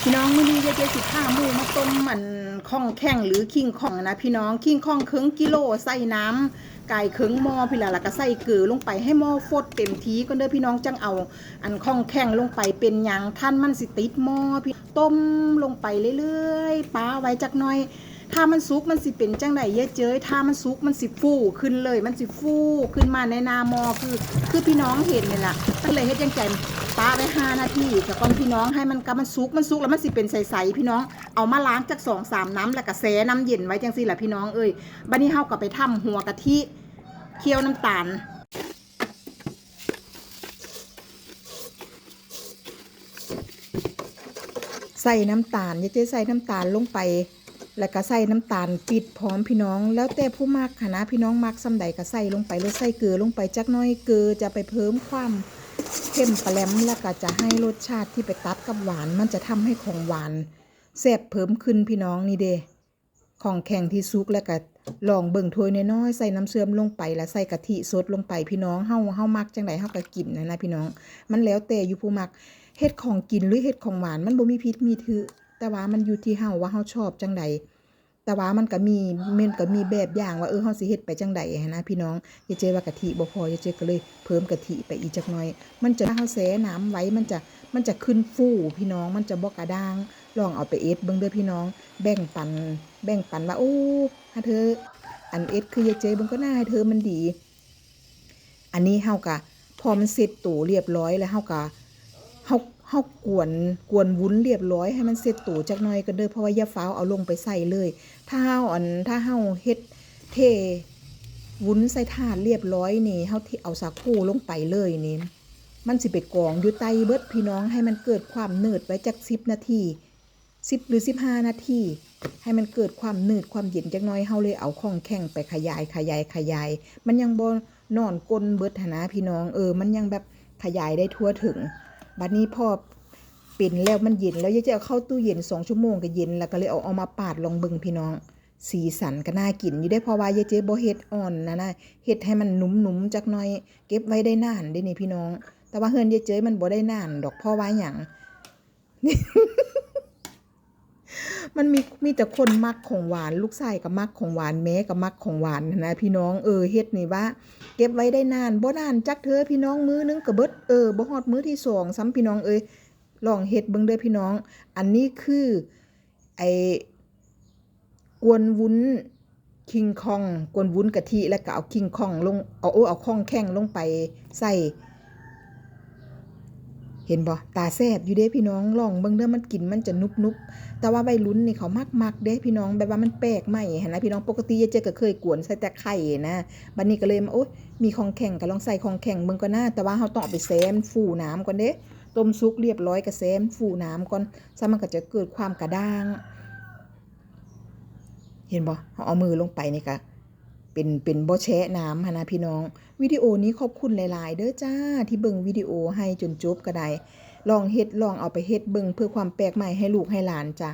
ພີ່ນ້ອງ ມື້ນີ້ເອື້ອຍເຈ້ຊິພາໝູ່ມາຕົ້ມອັນຂ້ອງແຂ້ງ ຫຼື ຄິງຄອງນະພີ່ນ້ອງ. ຄິງຄອງເຄິ່ງກິໂລ ໃສ່ນ້ຳກາຍເຄິ່ງໝໍ້ພີ້ລະ ແລ້ວກໍໃສ່ເກືອລົງໄປໃຫ້ໝໍ້ຟົດເຕັມທີ່ກ່ອນເດີພີ່ນ້ອງ ຈັ່ງເອົາອັນຂ້ອງແຂ້ງລົງໄປ. ເປັນຫຍັງ? ຖ້າມັນຊິຕິດໝໍ້ ພີ່ ຕົ້ມລົງໄປເລື້ອຍໆ ປະໄວ້ຈັກໜ້ອຍ. ຖ້າມັນສຸກມັນຊິເປັນຈັ່ງໃດເອື້ອຍເຈ້ຍ? ຖ້າມັນສຸກມັນຊິຟູຂຶ້ນເລີຍ ມັນຊິຟູຂຶ້ນມາໃນໜ້າໝໍ້ ຄື ຄືພີ່ນ້ອງເຫັນນີ້ລະ. ມັນເລີຍເຮັດຈັ່ງໃດ ປະໄວ້ຫ້ານາທີສາກ່ອນພີ່ນ້ອງ ໃຫ້ມັນ ກະມັນສຸກ ມັນສຸກແລ້ວມັນຊິເປັນໃສໆ ພີ່ນ້ອງ. ເອົາມາລ້າງຈັກສອງສາມນ້ຳ ແລ້ວກະແຊ່ນ້ຳເຢັນໄວ້ຈັ່ງຊີ້ລະພີ່ນ້ອງເອີຍ. ບາດນີ້ເຮົາກໍໄປທຳຫົວກະທິ ຄ້ຽວນ້ຳຕານ ໃສ່ນ້ຳຕານ ເອື້ອຍເຈ້ໃສ່ນ້ຳຕານລົງໄປ ແລ້ວກະໃສ່ນ້ຳຕານປີບພ້ອມພີ່ນ້ອງ. ແລ້ວແຕ່ຜູ້ມັກຫັ້ນນະ ພີ່ນ້ອງມັກສ່ຳໃດກະໃສ່ລົງໄປໂລດ. ໃສ່ເກືອລົງໄປຈັກໜ້ອຍ ເກືອຈະໄປເພີ່ມຄວາມເຄັມປະແຫຼມ ແລ້ວກະຈະໃຫ້ລົດຊາດທີ່ໄປຕັດກັບຫວານ ມັນຈະທຳໃຫ້ຂອງຫວານແຊບເພີ່ມຂຶ້ນພີ່ນ້ອງ. ນີ້ເດ້ ຂອງແຂງທີ່ສຸກ ແລ້ວກະລອງເບິ່ງຖ້ວຍນ້ອຍໆ ໃສ່ນ້ຳເຊື່ອມລົງໄປ ແລ້ວໃສ່ກະທິສົດລົງໄປພີ່ນ້ອງ. ເຮົາ ເຮົາມັກຈັ່ງໃດເຮົາກະກິນຫັ້ນນະພີ່ນ້ອງ ມັນແລ້ວແຕ່ຢູ່ຜູ້ມັກ. ເຮັດຂອງກິນ ຫຼື ເຮັດຂອງຫວານ ມັນບໍ່ມີຜິດມີຖືກ ແຕ່ວ່າມັນຢູ່ທີ່ເຮົາວ່າເຮົາຊອບຈັ່ງໃດ. ແຕ່ວ່າມັນກະມີ ມັນກະມີແບບຢ່າງວ່າ ເອີ ເຮົາຊິເຮັດໄປຈັ່ງໃດຫັ້ນນະພີ່ນ້ອງ. ເອື້ອຍເຈ້ວ່າກະທິບໍ່ພໍ ເອື້ອຍເຈ້ກໍເລີຍເພີ່ມກະທິໄປອີກຈັກໜ້ອຍ. ມັນຈະ ຖ້າເຮົາແຊ່ນ້ຳໄວ້ ມັນຈະ ມັນຈະຂຶ້ນຟູພີ່ນ້ອງ ມັນຈະບໍ່ກະດ້າງ. ລອງເອົາໄປເຮັດເບິ່ງເດີພີ່ນ້ອງ ແບ່ງປັນ ແບ່ງປັນວ່າ ໂອ້ ຫາເທີ ອັນເຮັດຄືເອື້ອຍເຈ້ເບິ່ງກໍໜ້າ ຫາເທີມັນດີ. ອັນນີ້ເຮົາກະ ພໍມັນເຊັດໂຕລຽບຮ້ອຍແລ້ວ ເຮົາກະ ເຮົາ ເຮົາກວນ ກວນວຸ້ນລຽບຮ້ອຍໃຫ້ມັນເຊັດໂຕຈັກໜ້ອຍກ່ອນເດີ ເພາະວ່າຢ່າຟ້າວເອົາລົງໄປໃສ່ເລີຍ. ຖ້າເຮົາ ອັນ ຖ້າເຮົາເຮັດ ເທວຸ້ນໃສ່ຖາດລຽບຮ້ອຍນີ້ ເຮົາເທ ເອົາສາຄູລົງໄປເລີຍນີ້ ມັນຊິໄປກອງຢູ່ໃຕ້ເບິດພີ່ນ້ອງ. ໃຫ້ມັນເກີດຄວາມເນີດໄວ້ຈັກສິບນາທີ ສິບ ຫຼື ສິບຫ້ານາທີ ໃຫ້ມັນເກີດຄວາມເນີດຄວາມເຢັນຈັກໜ້ອຍ ເຮົາເລີຍເອົາຂອງແຂງໄປຂະຫຍາຍ ຂະຫຍາຍ ຂະຫຍາຍ. ມັນຍັງບໍ່ນອນກົ້ນເບິດຫັ້ນນະພີ່ນ້ອງ ເອີ ມັນຍັງແບບຂະຫຍາຍໄດ້ທົ່ວເຖິງ. ບາດນີ້ພໍເປັນແລ້ວ ມັນເຢັນແລ້ວ ເອື້ອຍເຈ້ເອົາເຂົ້າຕູ້ເຢັນສອງຊົ່ວໂມງກະເຢັນ ແລ້ວກະເລີຍເອົາ ເອົາມາປາດລອງເບິ່ງພີ່ນ້ອງ. ສີສັນກະໜ້າກິນຢູ່ເດ້ ເພາະວ່າເອື້ອຍເຈ້ບໍ່ເຮັດອ່ອນຫັ້ນນະ ເຮັດໃຫ້ມັນນຸ້ມໆຈັກໜ້ອຍ ເກັບໄວ້ໄດ້ນານເດ້ນີ້ພີ່ນ້ອງ. ແຕ່ວ່າເຮືອນເອື້ອຍເຈ້ມັນບໍ່ໄດ້ນານດອກ ເພາະວ່າຫຍັງ? ມັນມີ ມີແຕ່ຄົນມັກຂອງຫວານ ລູກຊາຍກະມັກຂອງຫວານ ແມ່ກະມັກຂອງຫວານຫັ້ນນະພີ່ນ້ອງ. ເອີ ເຮັດນີ້ວ່າເກັບໄວ້ໄດ້ນານ ບໍ່ນານຈັກເທື່ອພີ່ນ້ອງ ມື້ໜຶ່ງກະເບິດ ເອີ ບໍ່ຮອດມື້ທີສອງຊ້ຳພີ່ນ້ອງເອີຍ. ລອງເຮັດເບິ່ງເດີພີ່ນ້ອງ. ອັນນີ້ຄື ໄອ້ ກວນວຸ້ນຄິງຄອງ ກວນວຸ້ນກະທິ ແລ້ວກະເອົາຄິງຄອງລົງ ເອົາ ໂອ້ ເອົາຂອງແຂງລົງໄປໃສ່ ເຫັນບໍ່? ຕາແຊບຢູ່ເດ້ພີ່ນ້ອງ ລອງເບິ່ງເດີ ມັນກິນມັນຈະໜຸບໆ. ແຕ່ວ່າໄວລຸ້ນນີ້ເຂົາມັກໆເດ້ພີ່ນ້ອງ ແບບວ່າມັນແປກໃໝ່ຫັ້ນນະພີ່ນ້ອງ. ປົກກະຕິເອື້ອຍເຈ້ກະເຄີຍກວນໃສ່ແຕ່ໄຂ່ນະ ບາດນີ້ກະເລີຍ ໂອ້ຍ ມີຂອງແຂງກະລອງໃສ່ຂອງແຂງເບິ່ງກ່ອນນະ. ແຕ່ວ່າເຮົາຕ້ອງເອົາໄປແຊ່ຟູນ້ຳກ່ອນເດ້ ຕົ້ມສຸກລຽບຮ້ອຍກະແຊ່ຟູນ້ຳກ່ອນ ຊະມັນກະຈະເກີດຄວາມກະດ້າງ. ເຫັນບໍ່? ເຮົາເອົາມືລົງໄປນີ້ກະເປັນ ເປັນບໍ່ແຊ່ນ້ຳຫັ້ນນະພີ່ນ້ອງ. ວິດີໂອນີ້ຂອບຄຸນຫຼາຍໆເດີຈ້າ ທີ່ເບິ່ງວິດີໂອໃຫ້ຈົນຈົບກະໄດ້. ລອງເຮັດ ລອງເອົາໄປເຮັດເບິ່ງເພື່ອຄວາມແປກໃໝ່ໃຫ້ລູກໃຫ້ຫຼານຈ້າ.